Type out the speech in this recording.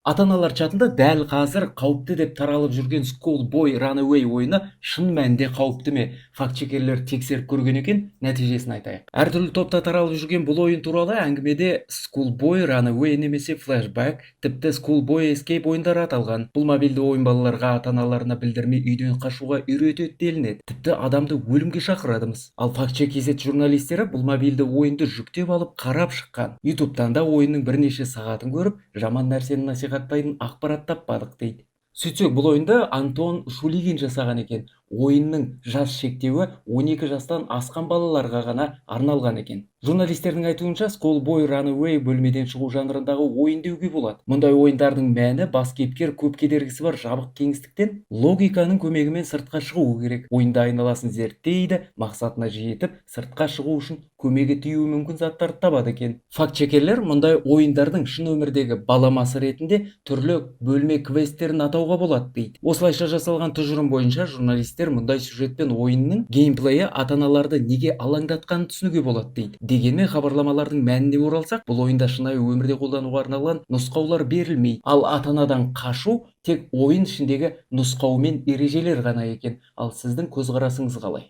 Ата-аналар чатында дәл қазір қауіпті деп таралып жүрген Schoolboy Runaway ойыны шын мәнінде қауіпті ме? Фактчекерлер тексеріп көрген екен, нәтижесін айтайық. Әртүрлі топта таралып жүрген бұл ойын туралы әңгімеде Schoolboy Runaway немесе Flashback, тіпті Schoolboy Escape ойындары аталған. Бұл мобильді ойын балаларға ата-аналарына білдірмей үйден қашуға үйретеді делінеді. Тіпті адамды өлімге шақырады-мыс. Ал Фактчек KZ журналистері бұл мобильді ойынды жүктеп алып, қарап шыққан. Ютубтан да ойынның бірнеше сағатын көріп, жаман нәрсені насихаттайтын ақпарат таппадық дейді. Сөйтсек, бұл ойынды Антон Шулигин жасаған екен. Ойынның жас шектеуі 12 жастан асқан балаларға ғана арналған екен. Журналистердің айтуынша, Schoolboy Runaway бөлмеден шығу жанрындағы ойын деуге болады. Мұндай ойындардың мәні бас кейіпкер көп кедергісі бар жабық кеңістіктен логиканың көмегімен сыртқа шығуы керек. Ойында айналасын зерттейді, мақсатына жетіп, сыртқа шығу үшін көмегі тиюі мүмкін заттарды табады екен. Фактчекерлер мұндай ойындардың шын өмірдегі баламасы ретінде түрлі бөлме квесттерін атауға болады дейді. Осылайша жасалған тұжырым бойынша журналистер мұндай сюжет пен ойынның геймплейі ата-аналарды неге алаңдатқанын түсінуге болады дейді. Дегенмен хабарламалардың мәніне оралсақ, бұл ойында шынайы өмірде қолдануға арналған нұсқаулар берілмейді. Ал ата-анадан қашу тек ойын ішіндегі нұсқау мен ережелер ғана екен. Ал сіздің көзқарасыңыз қалай?